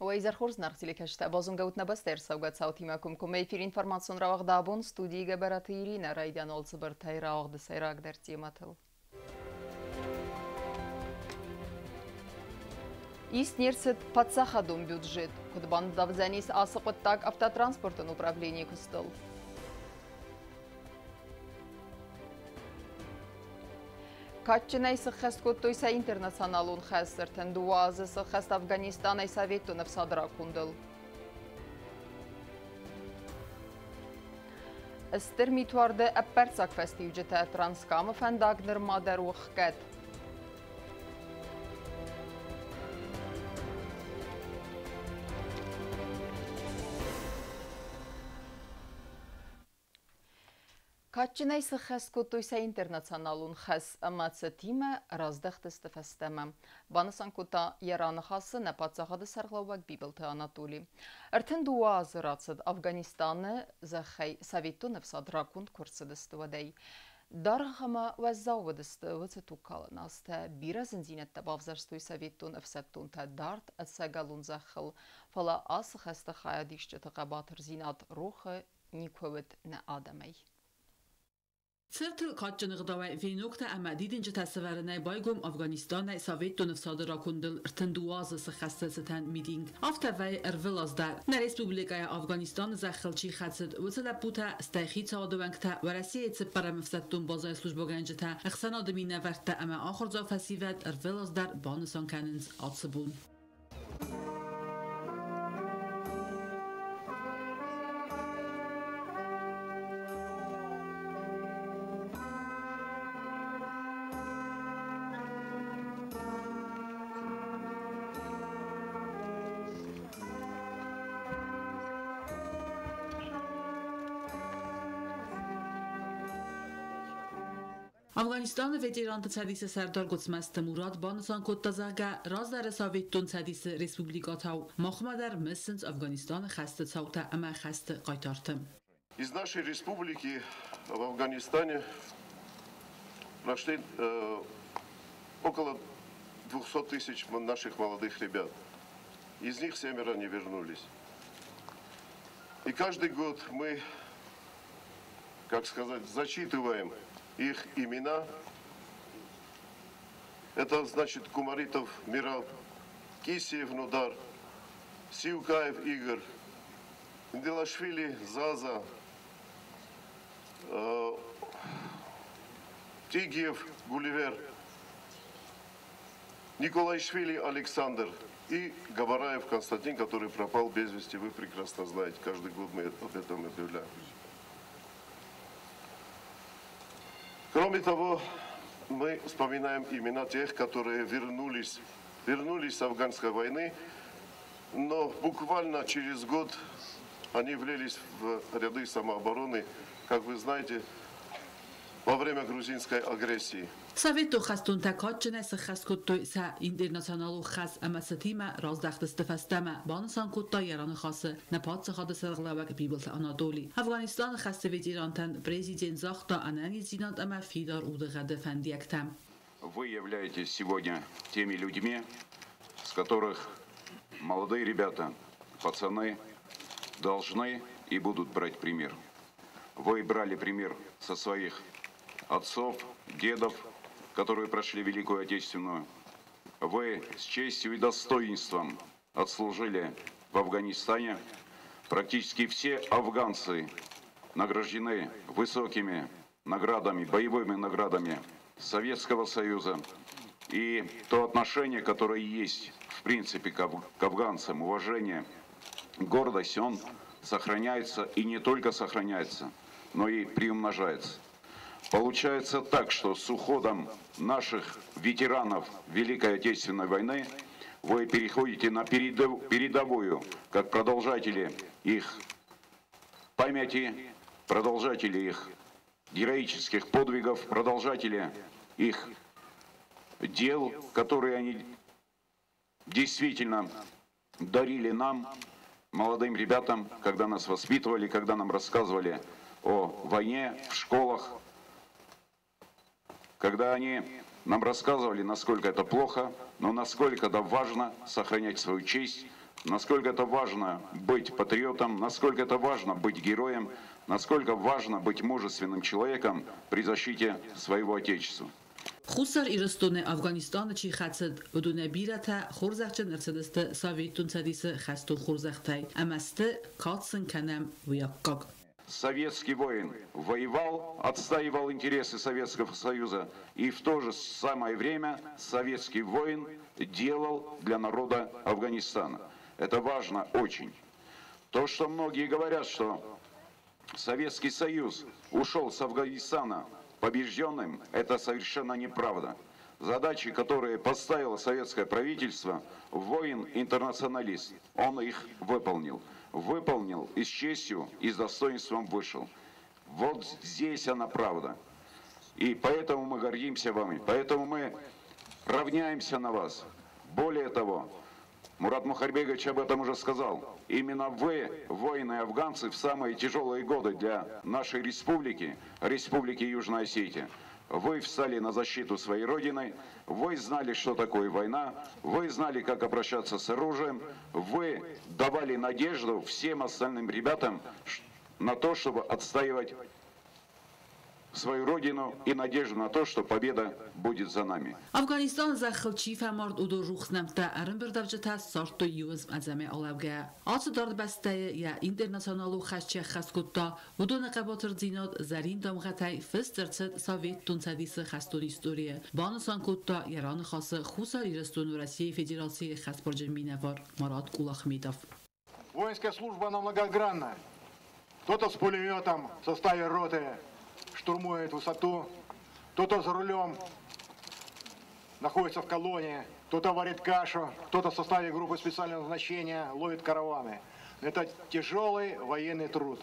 Уӕ изӕр хорз, зынаргъ телекӕсджытӕ! Базонгӕ ут нӕ бӕстӕйы ӕрцӕугӕ цаутимӕ комкоммӕ эфир информацион рауагъды абон студийы Гӕбӕраты Иринӕ. Райдиан уал цыбыртӕй рауагъды сӕйрагдӕр темӕтыл. Ист не рцыд паддзахадон бюджет. Куыд бандавдзӕнис ацы хъуыддаг автотранспортон управленийы куыстыл? Кадджынӕй сыххӕст кодтой сӕ интернационалон хӕс 32 азы сыххӕст Афганистанӕй Советон ӕфсады ракондыл. Стыр митуарды ӕппӕрццаг фӕстиуджытӕ Транскамы фӕндаг нырма дӕр у хгӕд. Кадджынӕй сыххӕст кодтой сӕ интернационалон хӕс ӕмӕ цытимӕ раздӕхтысты фӕстӕмӕ, банысан кодта йӕ раныхасы нӕ паддзахады сӕргълӕууӕг Бибылты Анатоли. 32 азы рацыд Афганистаны зӕххӕй Советон ӕфсад раконд куы ӕрцыдысты, уӕдӕй. Даргъ ӕмӕ уӕззау уыдысты уыцы тугкалӕн азтӕ, бирӕ зындзинӕдтӕ бавзӕрстой советон ӕфсӕддонтӕ дард ӕцӕгӕлон зӕххыл, фӕлӕ ацы хӕсты хайадисджыты хъӕбатырдзинад рохы никуы уыд нӕ адӕмӕй. Цыртыл кадджын ӕгъдауӕй веноктӕ ӕмӕ дидинджытӕ сӕвӕрынӕй байгом Афганистанӕй Советон ӕфсады ракондыл 32 азы сыххӕсты цытӕн митинг. Афтӕ вӕййы ӕрвылаз дӕр. Нӕ республикӕйӕ Афганистаны зӕххыл чи хӕцыд, уыцы лӕппутӕ, стӕй хицауады уӕнгтӕ, Уӕрӕсейы цыппӕрӕм ӕфсӕддон базӕйы службӕгӕнджытӕ, ӕхсӕнады минӕвӕрттӕ ӕмӕ ахуырдзау фӕсивӕд ӕрвылаз дӕр банысан кӕнынц ацы бон. Афганистаны ветеранты цӕдисы сӕрдар Гуыцмӕзты Мурат банысан кодта, зӕгъгӕ, раздӕры Советон Цӕдисы республикӕтау махмӕ дӕр мысынц Афганистаны хӕсты цаутӕ ӕмӕ хӕсты хъайтарты. Из нашей республики в Афганистане прошли около 200 тысяч наших молодых ребят. Из них 7 не вернулись. И каждый год мы, как сказать, зачитываем их имена. Это значит Кумаритов Мираб, Кисиев Нудар, Сиукаев Игорь, Нделашвили Заза, Тигиев Гулливер, Николайшвили Александр и Габараев Константин, который пропал без вести, вы прекрасно знаете, каждый год мы об этом объявляем. Кроме того, мы вспоминаем имена тех, которые вернулись с афганской войны, но буквально через год они влились в ряды самообороны, как вы знаете, во время грузинской агрессии. Советон хӕстонтӕ кадджынӕй сыххӕст кодтой сӕ интернационалон хӕс ӕмӕ цытимӕ раздӕхтысты фӕстӕмӕ, банысан кодта йӕ раныхасы нӕ паддзахады сӕргълӕууӕг Бибылты Анатоли. Афганистаны хӕсты ветерантӕн президент загъта ӕнӕниздзинад ӕмӕ фидар удыгъӕды фӕндиӕгтӕ. Вы являетесь сегодня теми людьми, с которых молодые ребята, пацаны должны и будут брать пример. Вы брали пример со своих отцов, дедов, которые прошли Великую Отечественную. Вы с честью и достоинством отслужили в Афганистане. Практически все афганцы награждены высокими наградами, боевыми наградами Советского Союза. И то отношение, которое есть, в принципе, к афганцам, уважение, гордость, он сохраняется и не только сохраняется, но и приумножается. Получается так, что с уходом наших ветеранов Великой Отечественной войны вы переходите на передовую, как продолжатели их памяти, продолжатели их героических подвигов, продолжатели их дел, которые они действительно дарили нам, молодым ребятам, когда нас воспитывали, когда нам рассказывали о войне в школах, когда они нам рассказывали, насколько это плохо, но насколько это важно сохранять свою честь, Насколько это важно быть патриотом, насколько это важно быть героем, насколько важно быть мужественным человеком при защите своего Отечества. Хуссар Ирыстоны Афганистаны чи хӕцыд, уыдонӕй бирӕтӕ хорзӕхджын ӕрцыдысты Советон Цӕдисы хӕстон хорзӕхтӕй ӕмӕ сты, кад сын кӕнӕм, уый аккаг. Советский воин воевал, отстаивал интересы Советского Союза, и в то же самое время советский воин делал для народа Афганистана. Это важно очень. То, что многие говорят, что Советский Союз ушел с Афганистана побежденным, это совершенно неправда. Задачи, которые поставило советское правительство, воин-интернационалист, он их выполнил. Выполнил и с честью, и с достоинством вышел. Вот здесь она правда. И поэтому мы гордимся вами, поэтому мы равняемся на вас. Более того, Мурат Мухарбегович об этом уже сказал. Именно вы, воины-афганцы, в самые тяжелые годы для нашей республики, Республики Южная Осетия, вы встали на защиту своей родины, вы знали, что такое война, вы знали, как обращаться с оружием, вы давали надежду всем остальным ребятам на то, чтобы отстаивать свою родину и надежду на то, что победа будет за нами. Афганистаны зӕххыл чи фӕмард, уыдон рухс нӕмттӕ ӕрӕмбырдӕвджытӕ ссардтой иу уысм ӕдзӕмӕй алӕугӕйӕ. Ацы дард бӕстӕйы йӕ интернационалон хӕс чи ӕххӕст кодта, уыдоны хъӕбатырдзинад зӕрин дамгъӕтӕй фыст ӕрцыд Советон Цӕдисы хӕстон историйы, банысан кодта йӕ раныхасы Хуссар Ирыстоны Уӕрӕсейы Федерацийы хӕстбарджын минӕвар Марат Кулахметов. Воинская служба, она многогранна. Кто-то с пулеметом в составе роты штурмует высоту, кто-то за рулем находится в колонне, кто-то варит кашу, кто-то в составе группы специального назначения ловит караваны. Это тяжелый военный труд.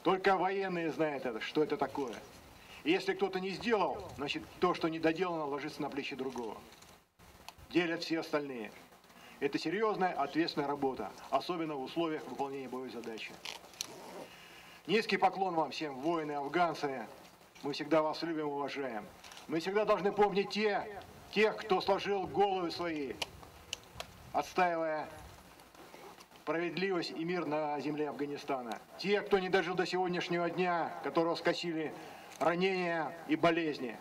Только военные знают это, что это такое. И если кто-то не сделал, значит то, что не доделано, ложится на плечи другого. Делят все остальные. Это серьезная, ответственная работа, особенно в условиях выполнения боевой задачи. Низкий поклон вам всем, воины, афганцы. Мы всегда вас любим и уважаем. Мы всегда должны помнить тех, кто сложил головы свои, отстаивая справедливость и мир на земле Афганистана. Те, кто не дожил до сегодняшнего дня, которого скосили ранения и болезни.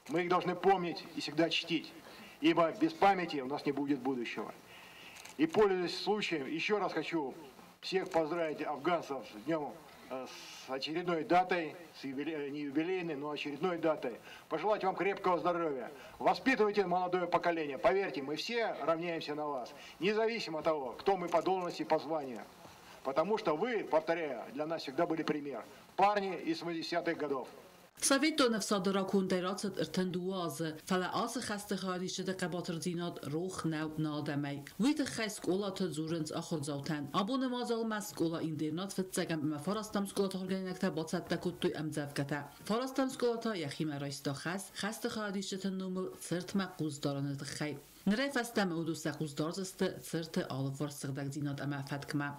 Мы их должны помнить и всегда чтить, ибо без памяти у нас не будет будущего. И, пользуясь случаем, еще раз хочу всех поздравить афганцев с днем, с очередной датой, с не юбилейной, но очередной датой. Пожелать вам крепкого здоровья. Воспитывайте молодое поколение. Поверьте, мы все равняемся на вас, независимо от того, кто мы по должности, по званию. Потому что вы, повторяю, для нас всегда были пример. Парни из 80-х годов. Советон ӕфсады ракондӕй рацыд 32 азы, фӕлӕ ацы хӕсты хайадисджыты хъӕбатырдзинад рох нӕу нӕ адӕмӕй. Уый тыххӕй скъолаты дзурынц ахуырдзаутӕн. Абоны мадзалмӕ скъола-интернат фыццӕгӕм ӕмӕ фарӕстӕм скъолаты ахуыргӕнинӕгтӕ бацӕттӕ кодтой ӕмдзӕвгӕтӕ. Фарӕстӕм скъола та йӕхимӕ райста хӕс, хӕсты хайадисджыты номыл цыртмӕ хъус дарыны тыххӕй. Нырӕй фӕстӕмӕ уыдон сӕ хъус дардзысты цырты алыварс сыгъдӕгдзинад ӕмӕ фӕткмӕ.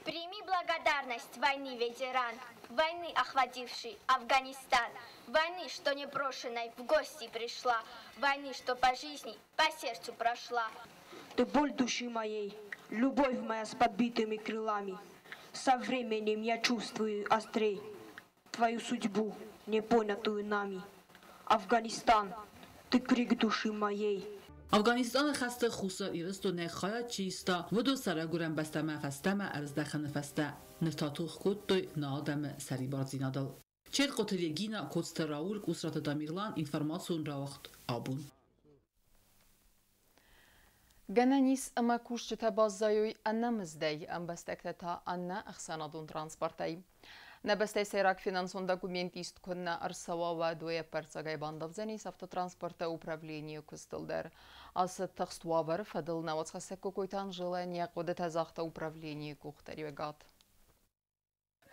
Прими благодарность войны, ветеран, войны, охватившей Афганистан, войны, что непрошенной в гости пришла, войны, что по жизни, по сердцу прошла. Ты боль души моей, любовь моя с подбитыми крылами. Со временем я чувствую острей твою судьбу, непонятую нами. Афганистан, ты крик души моей. Афганистаны хӕсты Хуссар Ирыстонӕй хайад чи иста, уыдон сӕ райгуырӕн бӕстӕмӕ фӕстӕмӕ ӕрыздӕхыны фӕстӕ ныр та тох кодтой нӕ адӕмы сӕрибардзинадыл. Челкъоты Регина, Коцты Рауль, Къусраты Тамерлан, информацион рауагъд Абон. Гӕнӕн ис ӕмӕ кусджытӕ баззайой ӕнӕ мыздӕй, ӕмбӕстӕгтӕ та ӕнӕ ӕхсӕнадон транспортӕй. Нӕ бӕстӕйы сӕйраг финансон документ ист куы нӕ ӕрцӕуа, уӕд уый ӕппӕрццагӕй бандавдзӕнис автотранспорты управленийы куыстыл дӕр. Ацы тыхст уавӕры фӕдыл нӕ уацхӕссӕг Кокойты Анжелӕйӕн йӕ хъуыдытӕ загъта управленийы къухдариуӕгад.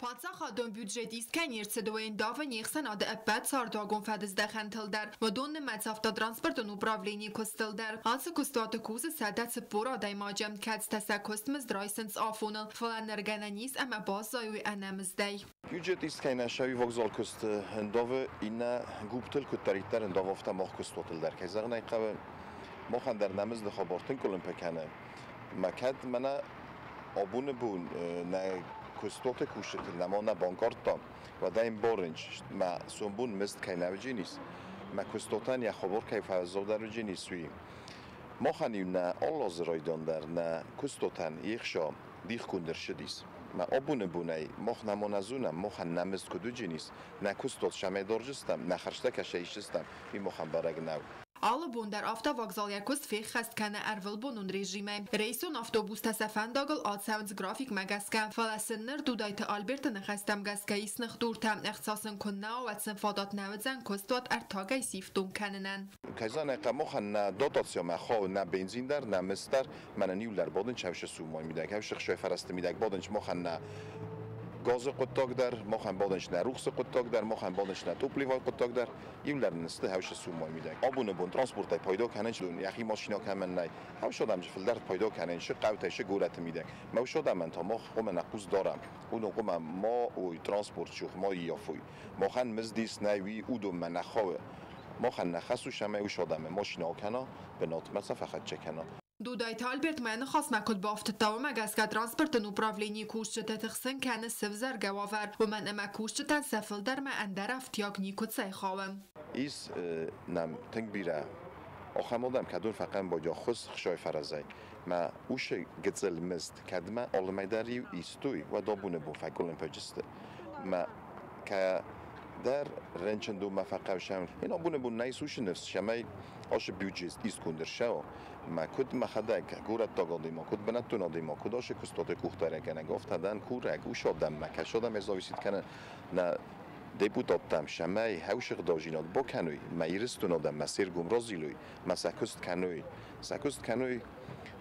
Паддзахадон бюджет ист кӕй не рцыд, уый ӕндавы не хсӕнады ӕппӕт цардуагон фӕдыздӕхӕнтыл дӕр. Уыдон нымӕц автотранспортон управленийы куыстыл дӕр. Ацы куыстуаты кусы 140 адӕймаджы, кӕцытӕ сӕ куыстмызд райсынц афоныл, фӕлӕ ныр гӕнӕн ис ӕмӕ баззайой ӕнӕмыздӕй. Бюджет ист кӕй нӕ сӕуи вокзал куыст ӕндавы, иннӕ гуптыл куыддӕриддӕр ӕндавы, афтӕ мах куыстуатыл дӕр. Кӕй зӕгъын ӕй хъӕуы, махӕн дӕр нӕ мызды хабар тынг къуылымпы кӕны. Мӕ кӕд мӕнӕ абоны бон нӕ куыстуаты кусджытыл нӕма нӕ банкъардтам, уӕд ӕй ӕмбарын, мӕ сомбон мызд кӕй нӕ уыдзӕнис, мӕ куыстуатӕн йӕ хабар кӕй фӕуӕззаудӕр уыдзӕнис, уый. Махӕн-иу нӕ алы азы райдиан дӕр нӕ куыстуатӕн йе хца дихгонд ӕрцыдис. Мӕ абоны бонӕй мах нӕма нӕ зонӕм, махӕн нӕ мызд куыд уыдзӕнис, нӕ куыстуат цӕмӕй дардзыстӕм, нӕ хӕрзтӕ кӕцӕй исдзыстӕм, уый махӕн бӕрӕг нӕу. Алы бон дӕр автовокзал йӕ куыст феххӕст кӕны ӕрвылбонон режимӕй. Рейсон автобустӕ сӕ фӕндагыл ацӕуынц графикмӕ гӕсгӕ, фӕлӕ сын ныр Дудайты Альберты ныхӕстӕм гӕсгӕ ис ныхдуртӕ. Ӕхца сын куыннӕ уа, уӕд сын фадат нӕ уыдзӕн куыстуат ӕртагӕй сифтонг кӕнынӕн. Кӕй махӕн нӕ дотациямӕ хауы нӕ бензин дӕр, нӕ мызд дӕр, мӕнӕн иу бадынч хӕвсы суммӕйы мидӕг, хӕвсы хсӕй фӕрӕзты мидӕг бадынч махӕн нӕ газы хъуыддаг дӕр, махӕн бадынч нӕ рухсы хъуыддаг дӕр, махӕн бадынч нӕ топливойы хъуыддаг дӕр, иу нысты хӕвсы суммӕйы мидӕг. Абоны бон транспортӕй пайда кӕнын йӕхи машинӕ кӕмӕн нӕй, хӕвсы адӕм фылдӕр пайда кӕнын шы хъӕутӕй, шы горӕты мидӕг. Мӕ уыцы адӕмӕн та мах хъуамӕ нӕ хъус дарӕм. Уыдон хъуамӕ ма уой транспорт цух, ма ййафой. Махӕн мызд ис нӕй, уый уыдонмӕ нӕ хауы. Махӕн нӕ хӕс у, цӕмӕй уыцы адӕмы машинӕ акӕна, бынатмӕ сӕ фӕхӕццӕ кӕна. Дудайты Альберт мӕ ныхасмӕ куыд бафтыдта, уымӕ гӕсгӕ транспортон управленийы кусджыты тыхсын кӕны сӕвзӕргӕ уавӕр, уымӕн ӕмӕ кусджытӕн сӕ фылдӕрмӕ ӕндӕр ӕфтиаг никуыцӕй хауы. Ис нӕм тынг бирӕ ахӕм адӕм, кӕдон фӕхъӕн бадя хуыз хсай фӕрӕзӕй. Мӕ уыцы гыццыл мызд кӕдмӕ алымӕй дӕр иу истой, уӕд абоны бон фӕкъуылымпыджысты. Мӕ кӕдӕр рынчындонмӕ фӕхъӕусӕм. Ин абоны бон нӕ ис уыцы ныфс, цӕмӕй ацы бюджет исконд ӕрцӕуа. Мӕ куыд мӕхӕдӕг горӕттаг адӕймаг, куыд бынӕттон адӕймаг, куыд ацы куыстуаты къухдариуӕггӕнӕг, афтӕ дӕн курӕг уыцы адӕммӕ, кӕцы адӕмӕй зависит кӕны нӕ депутаттӕм, цӕмӕй хӕвсыгъдаудзинад бакӕной, мӕ Ирыстоны адӕммӕ се ргом разилой, мӕ сӕ куыст кӕной, сӕ куыст кӕной,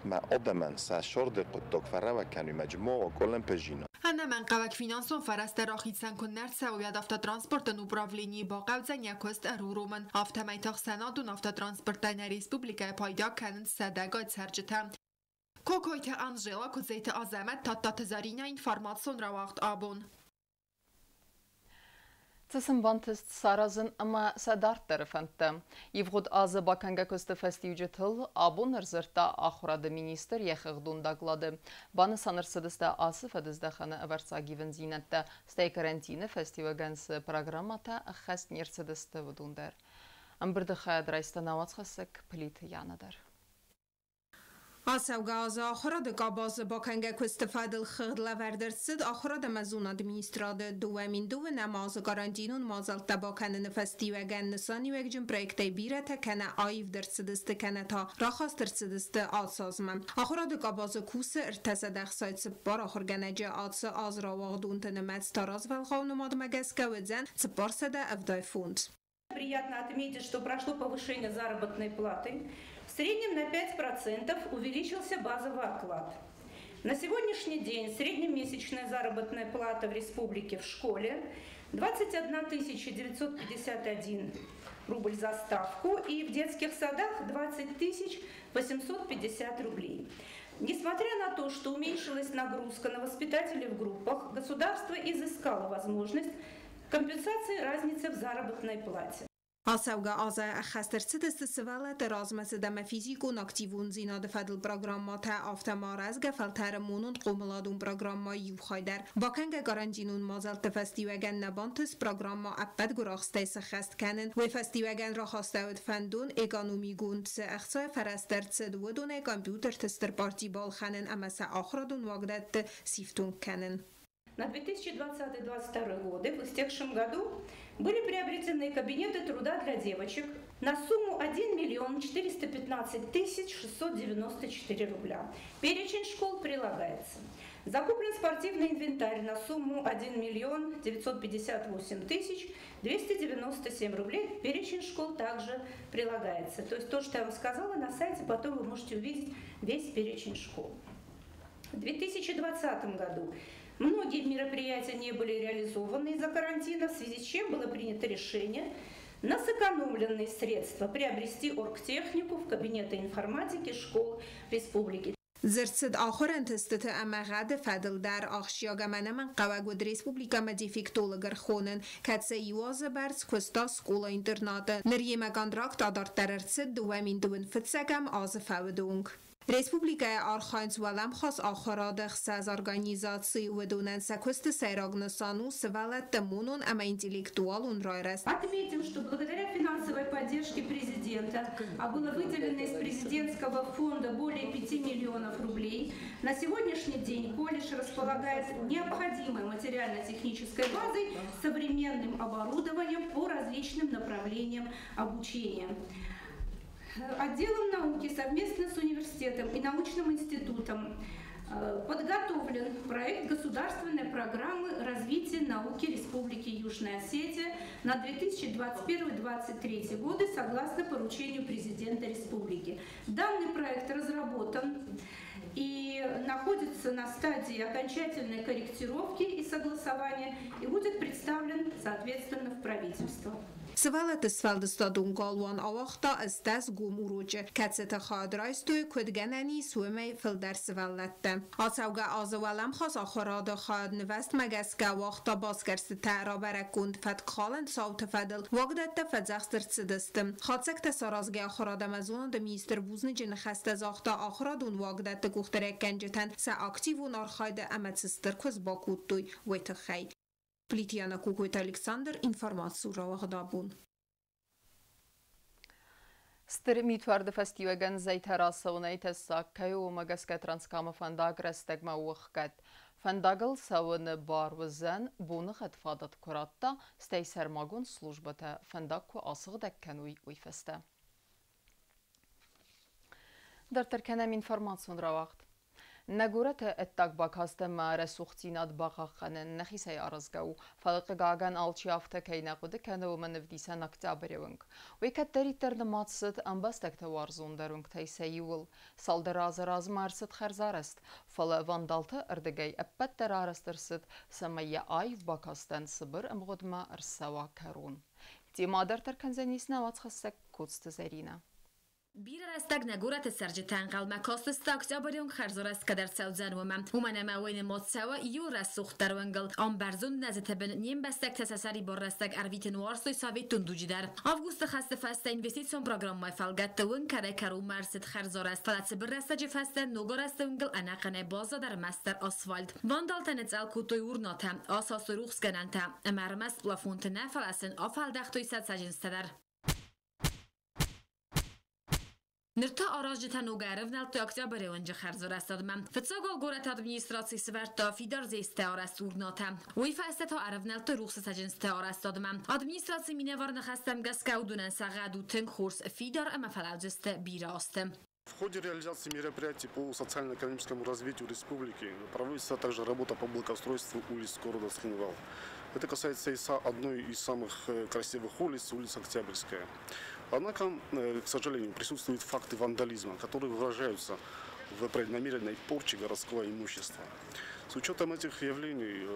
мӕ адӕмӕн сӕ сӕрды хъуыддаг фӕрӕвӕг кӕной, мӕ ма уа къуылымпыдзинад. Ӕнӕмӕнгхъӕуӕг финансон фӕрӕзтӕ рахицӕн куыннӕ рцӕуа, уӕд автотранспортон управленийы бахъӕудзӕн йӕ куыст ӕруромын. Афтӕмӕй та ӕхсӕнадон автотранспортӕй нӕ республикӕйы пайда кӕнынц сӕдӕгай цӕрджытӕ. Кокойты Анжела, Куыдзеты Азӕмӕт, Тадтаты Заринӕ, информацион рауагъд «Абон». Цы сын бантыст саразын ӕмӕ сӕ дарддӕры фӕндтӕ. Ивгъуыд азы бакӕнгӕ куысты фӕстиуджытыл абон ӕрдзырдта ахуырады министр йӕ хыгъдон доклады. Банысан ӕрцыдысты ацы фӕдыздӕхӕны ӕвӕрццаг ивындзинӕдтӕ, стӕй карантины фӕстиуӕгӕн цы программӕтӕ ӕххӕст не рцыдысты, уыдон дӕр. Ӕмбырды хайад райста нӕ уацхӕссӕг Плиты Яна дӕр. Ацӕугӕ азы ахуырады къабазы бакӕнгӕ куысты фӕдыл хыгъд лӕвӕрд ӕрцыд ахуырад ӕмӕ зонады министрады. 2002 азы карантинон мадзӕлттӕ бакӕныны фӕстиуӕгӕн нысаниуӕгджын проекттӕй бирӕтӕ кӕнӕ аивд ӕрцыдысты, кӕнӕ та рахаст ӕрцыдысты ацы азмӕ. Ахуырады къабазы кусы 364 ахуыргӕнӕджы, ацы аз рауагъдонты нымӕц та развӕлгъау нымадмӕ гӕсгӕ уыдзӕн 475. Приятно отметить, что прошло повышение заработной платы. В среднем на 5% увеличился базовый оклад. На сегодняшний день среднемесячная заработная плата в республике в школе 21 951 рубль за ставку и в детских садах 20 850 рублей. Несмотря на то, что уменьшилась нагрузка на воспитателей в группах, государство изыскало возможность компенсации разницы в заработной плате. Ацӕугӕ азы ӕххӕст ӕрцыдысты сывӕллӕтты размӕцыд ӕмӕ физикон активондзинады фӕдыл программӕтӕ, афтӕ ма рӕзгӕ фӕлтӕры монон хъомыладон программӕйы иу хай дӕр. Бакӕнгӕ карантинон мадзӕлтты фӕстиуӕгӕн нӕ бантыст программӕ ӕппӕт гуырахстӕй сӕххӕст кӕнын. Уый фӕстиуӕгӕн рахастӕуыд фӕндон экономигонд цы ӕхцайы фӕрӕзтӕ ӕрцыд, уыдонӕй компьютерты стыр парти балхӕнын ӕмӕ сӕ ахуырадон уагдӕтты сифтонг кӕнын. На 2020-2022 годы в истекшем году были приобретены кабинеты труда для девочек на сумму 1 миллион 415 тысяч 694 рубля. Перечень школ прилагается. Закуплен спортивный инвентарь на сумму 1 миллион 958 тысяч 297 рублей. Перечень школ также прилагается. То есть то, что я вам сказала, на сайте потом вы можете увидеть весь перечень школ. В 2020 году многие мероприятия не были реализованы из-за карантина, в связи с чем было принято решение на сэкономленные средства приобрести оргтехнику в кабинеты информатики школ республики. Дзырд цыд ахуыры ӕнтыстыты ӕмӕ гъӕды фӕдыл дӕр. Ахсджиаг ӕмӕ ӕнӕмӕнгхъӕуӕг уыд республикӕмӕ дефектолог ӕрхонын, кӕд сӕ иу азы бӕрц куыста скъола-интернаты. Ныр йемӕ контракт адарддӕр ӕрцыд 2021 азы фӕуды онг. Республикӕйы архайынц уӕлӕмхас ахуырады 6 организацийы, уыдонӕн сӕ куысты сӕйраг нысан у сывӕллӕтты монон ӕмӕ интеллектуалон райрӕзт. Отметим, что благодаря финансовой поддержке президента, а было выделено из президентского фонда более 5 миллионов рублей, на сегодняшний день колледж располагает необходимой материально-технической базой, современным оборудованием по различным направлениям обучения. Отделом науки совместно с университетом и научным институтом подготовлен проект государственной программы развития науки Республики Южная Осетия на 2021-2023 годы согласно поручению президента республики. Данный проект разработан и находится на стадии окончательной корректировки и согласования и будет представлен, соответственно, в правительство. Сывӕллӕтты сфӕлдыстадон галуан ауагъта 18 гом урочы, кӕцыты хайад райстой, куыд гӕнӕн ис, уымӕй фылдӕр сывӕллӕттӕ. Ацӕугӕ азы уӕлӕмхас ахуырады хайад нывӕзтмӕ гӕсгӕ уагъта басгӕрстытӕ рабӕрӕггонд фӕткхалӕн цауты фӕдыл. Уагдӕттӕ фӕдзӕхст ӕрцыдысты. Хатдзӕгтӕ саразгӕ ахуырад ӕмӕ зонады министр бузныджы ныхӕстӕ загъта ахуырадон уагдӕтты къухдариуӕггӕнджытӕн сӕ активон архайды ӕмӕ цы стыр куыст бакодтой, уый тыххӕй. Плиты Яна, Кокойты Александр, информацион рауагъд «Абон». Стыр митуарды фӕстиуӕгӕн зӕйтӕ рацӕуынӕй тӕссаг кӕй у, уымӕ гӕсгӕ Транскамы фӕндаг рӕстӕгмӕ у ӕхгӕд. Фӕндагыл цӕуыны бар уыдзӕн, боныгъӕд фадат куы радта, стӕй сӕрмагонд службӕтӕ фӕндаг куы асыгъдӕг кӕной, уый фӕстӕ. Дарддӕр кӕнӕм информацион рауагъд. Нӕ горӕты ӕддаг бакаст ӕмӕ рӕсугъддзинад бахъахъхъӕнын нӕхицӕй аразгӕ у, фӕлӕ хъыгагӕн, алчи афтӕ кӕй нӕ хъуыды кӕны, уымӕн ӕвдисӕн Октябры уынг. Уый кӕддӕриддӕр нымад цыд ӕмбӕстӕгты уарзондӕр уынгтӕй сӕ иуыл. Цалдӕр азы размӕ ӕрцыд хӕрзарӕзт, фӕлӕ вандалты ӕрдыгӕй ӕппӕт дӕр арӕзт ӕрцыд, цӕмӕй йӕ аив бакастӕн цыбыр ӕмгъуыдмӕ ӕрцӕуа кӕрон. Темӕ дарддӕр кӕндзӕнис нӕ уацхӕссӕг Коцты Зӕринӕ. Бирӕ рӕстӕг нӕ горӕты цӕрджытӕ ӕнхъӕлмӕ кастысты, Октябры уынг хӕрзарӕзт кӕд ӕрцӕудзӕн, уымӕ. Уымӕн ӕмӕ уый нымад цӕуы иу рӕсугъддӕр уынгыл. Ам бӕрзонд нӕзыты бын не мбӕстӕгтӕ сӕ сӕрибар рӕстӕг ӕрвитын уарзтой советон дуджы дӕр. Августы хӕсты фӕстӕ инвестицион программӕйы фӕлгӕтты уынг кӕрӕй-кӕронмӕ ӕрцыд хӕрзарӕзт, фӕлӕ цыбыр рӕстӕджы фӕстӕ ногарӕзты уынгыл ӕнӕхъӕнӕй баззад ӕрмӕстдӕр асфальт. Вандалтӕ ныцъӕл кодтой урнатӕ, асастой рухсгӕнӕнтӕ ӕмӕ ӕрмӕст плафонты нӕ, фӕлӕ сын афӕлдӕхтой сӕ цӕджындзтӕ дӕр. Ныр та аразджытӕ ног ӕрӕвнӕлдтой Октябры уынджы хӕрзарӕзтадмӕ. Фыццаг уал горӕты администраци сӕвӕрдта фидар зестӕ арӕзт урнатӕ. Уый фӕстӕ та ӕрӕвнӕлдтой рухсы цӕджындзтӕ арӕзтадмӕ. Администрацийы минӕвар ныхӕстӕм гӕсгӕ уыдонӕн сӕ гъӕд у тынг хорз, фидар ӕмӕ фӕлӕудзысты бирӕ азты. В ходе реализации мероприятий по социально-экономическому развитию республики проводится также работа по благоустройству улиц города Цхинвал. Это касается и одной из самых красивых улиц, улица Октябрьская. Однако, к сожалению, присутствуют факты вандализма, которые выражаются в преднамеренной порче городского имущества. С учетом этих явлений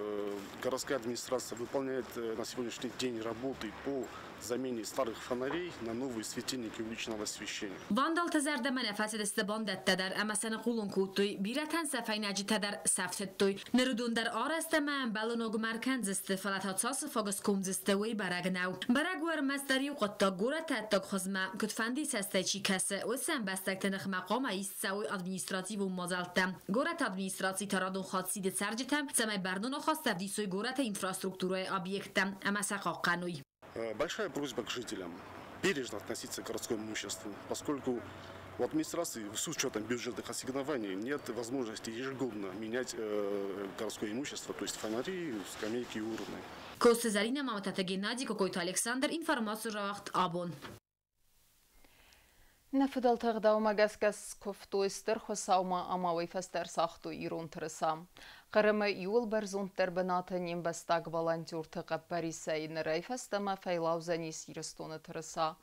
городская администрация выполняет на сегодняшний день работы по замене старых фонарей на новые светильники уличного освещения. Вандалты зӕрдӕмӕ нӕ фӕцыдысты бандӕттӕ дӕр ӕмӕ сӕ ныхъулон кодтой, бирӕтӕн сӕ фӕйнӕджытӕ дӕр сӕфтыдтой. Ныр уыдон дӕр арӕзт ӕмӕ ӕмбӕлон ӕркӕндзысты, фӕлӕ та цасы фаг скомдзысты, уый бӕрӕг нӕу. Бӕрӕг у ӕрмӕстдӕр иу хъуыддаг: горӕты ӕддаг хуызмӕ куыдфӕндыйы цӕстӕй чи кӕсы, уыцы ӕмбӕстӕгты ныхмӕ хъуамӕ ист цӕуой административон мадзӕлттӕ. Горӕты администраци та радон хатт сиды цӕрджытӕм, цӕмӕй бӕрнон ахаст ӕвдисой горӕты инфраструктурӕйы объекттӕ ӕмӕ сӕ хъахъхъӕной. Большая просьба к жителям бережно относиться к городскому имуществу, поскольку у администрации с учетом бюджетных ассигнований нет возможности ежегодно менять городское имущество, то есть фонари, скамейки и урны. Коцты Зӕринӕ, Мамытаты Геннадий, Кокойты Александр, информацион рауагъд «Абон». Нӕ фыдӕлты ӕгъдаумӕ гӕсгӕ скуывтой Стыр Хуыцаумӕ ӕмӕ уый фӕстӕ ӕрцагътой ирон тырыса. Хъырымы иууыл бӕрзонддӕр бынаты не мбӕстаг волонтерты хъӕппӕрисӕй нырӕй фӕстӕмӕ фӕйлаудзӕнис Ирыстоны тырыса.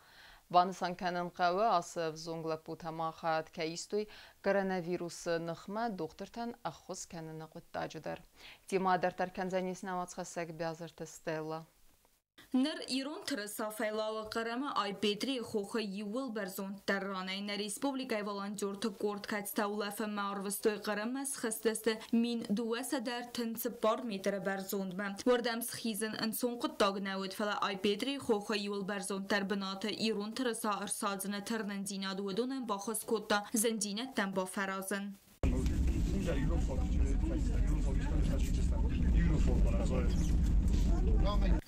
Банысан кӕнын хъӕуы, ацы ӕвзонг лӕппутӕ ма хайад кӕй истой коронавирусы ныхмӕ дохтыртӕн ӕххуыс кӕныны хъуыддаджы дӕр. Темӕ дарддӕр кӕндзӕнис нӕ уацхӕссӕг Биазырты Стелла. Ныр ирон тырыса фӕйлауы Хъырымы Ай-Петрийы хохы иууыл бӕрзонддӕр ранӕй. Нӕ республикӕйы волонтерты къорд, кӕцытӕ улӕфынмӕ арвыстой Хъырыммӕ, схызтысты 1234 метры бӕрзондмӕ. Уырдӕм схизын ӕнцон хъуыддаг нӕ уыд, фӕлӕ Ай-Петрийы хохы иууыл бӕрзонддӕр бынаты ирон тырыса ӕрсадзыны тырнындзинад уыдонӕн баххуыс кодта зындзинӕдтӕн бафӕразын.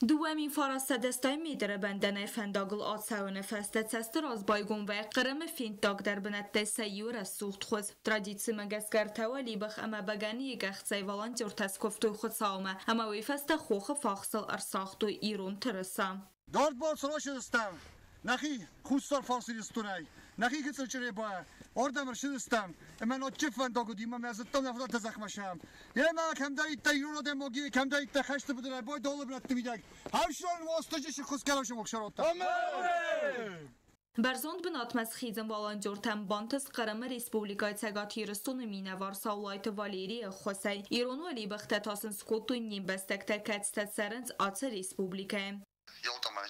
2980 метры бӕндӕнӕй фӕндагыл ацӕуыны фӕстӕ цӕсты раз байгом вӕййы Хъырымы фенддагдӕр бынӕттӕй сӕ иуы рӕсугъд хуыз. Традицимӕ гӕсгӕ ӕртӕ уӕлибӕх ӕмӕ бӕгӕныйы кӕхцӕй волонтертӕ скуывтой Хуыцаумӕ ӕмӕ уый фӕстӕ хохы фахсыл ӕрсагътой ирон тырыса. Дард балцы рацыдыстӕм нӕхи Хуссар Фарсы Ирыстонӕй, нӕхи гыццыл Чъребайӕ, ардӕм ӕрцыдыстӕм, ӕмӕ ноджы фӕндаг уыди, ӕмӕ мӕ зыдтам нӕ фыдӕлты зӕхмӕ сӕм. Емӕ кӕмдӕриддӕр ирон адӕймаги, кӕмдӕриддӕр хӕсты быдырӕй байдалы бынӕтты мидӕг, ӕфсӕрон Уастырджи сыххуыс кӕнӕм сӕротта. Бӕрзонд бынатмӕ схизын волонтертӕн бантыст Хъырымы Республикӕйы Цӕгат Ирыстоны минӕвар Саулайты Валерийы ӕххуысӕй. Ирон уӕлибӕхтӕ та сын скодтой не мбӕстӕгтӕ, кӕцытӕ цӕрынц ацы республикӕйы. Ялтамӕ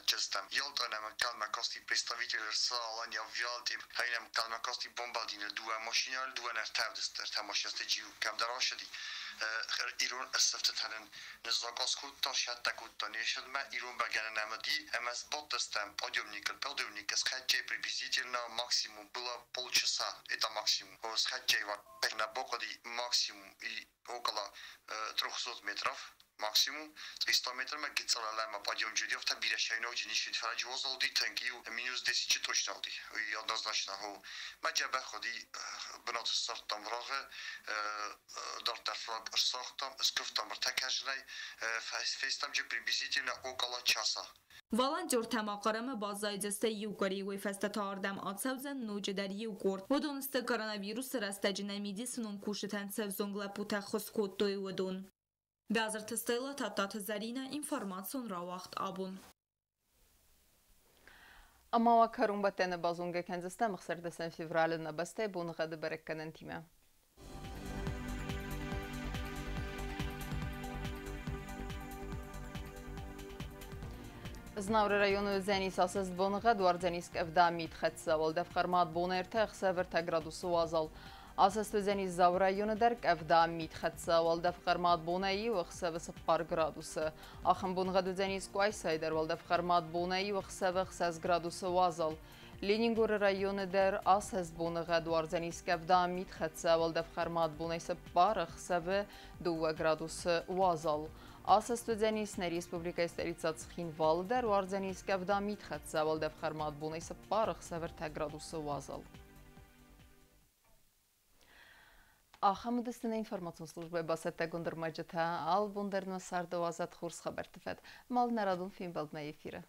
калмакости представитель Алания в Ялте, хайнам калмакости бомбардины дуа машина, дуа нертавдыстер, машина джиу камдарашади. Ирон összeftetelen ныззагазкодта, шаттакодта нешедмә, ирон бәгәненәмеди, әмәс боттестәм подъемник, подъемник с хәтчәй приблизительно максимум было полчаса, это максимум. С хәтчәй на боқоди максимум и около 300 метров максимум 300 метр ма гицалала подъем жудиофта бирашайно жинишид фараҷ возолди танки минус 10 точно алди и однозначно хо ма ҷаба ходи бинот сартам врага дартар фраг сахтам скифтам ртакажнай фестам же приблизительно около часа. Волонтертӕ ма Хъырымы баззайдзысты иу къуыри, уый фӕстӕ та ардӕм ацӕудзӕн ноджыдӕр иу къорд. Уыдон сты, коронавирусы рӕстӕджы нӕ медицинон кусджытӕн цы ӕвзонг лӕппутӕ ӕххуыс кодтой, уыдон. Бязырты Стелла, Тадтаты Зӕринӕ, информацион рауагъд «Абон». Ӕмӕ уӕ кӕронбӕттӕны базонгӕ кӕндзыстӕм 16 февралы нӕ бӕстӕйы боныгъӕды бӕрӕггӕнӕнтимӕ. Знауыры районы уыдзӕнис асӕст боныгъӕд, уардзӕнис къӕвда, митхӕццӕ, уӕлдӕф хъӕрмад бон 3, ӕхсӕв 3 градусы уазал. Асӕст уыдзӕнис Дзауы районы дӕр къӕвда, митхӕццӕ, уӕлдӕф хъӕрмад бонӕй 1, ӕхсӕвы 4 градусы. Ахӕм боныгъӕд уыдзӕнис Къуайсайы дӕр, уӕлдӕф хъӕрмад бонӕй 1, ӕхсӕвы 6 градусы уазал. Ленингоры районы дӕр асӕст боныгъӕд, уардзӕнис къӕвда, митхӕццӕ, уӕлдӕф хъӕрмад бонӕй 4, ӕхсӕвы 2 градусы уазал. Асӕст уыдзӕнис нӕ республикӕйы столицӕ Цхинвалы дӕр, уардзӕнис къӕвда, митхӕццӕ, уӕлдӕф хъӕрмад бонӕй 4, ӕхсӕвы 3 градусы уазал. Ахӕм уыдысты нӕ информацион службӕйы бацӕттӕгонд ӕрмӕджытӕ. Алы бон дӕр нӕ царды уадзӕд хорз хабӕртты фӕд. Мал нӕ радон фембӕлдмӕ эфиры.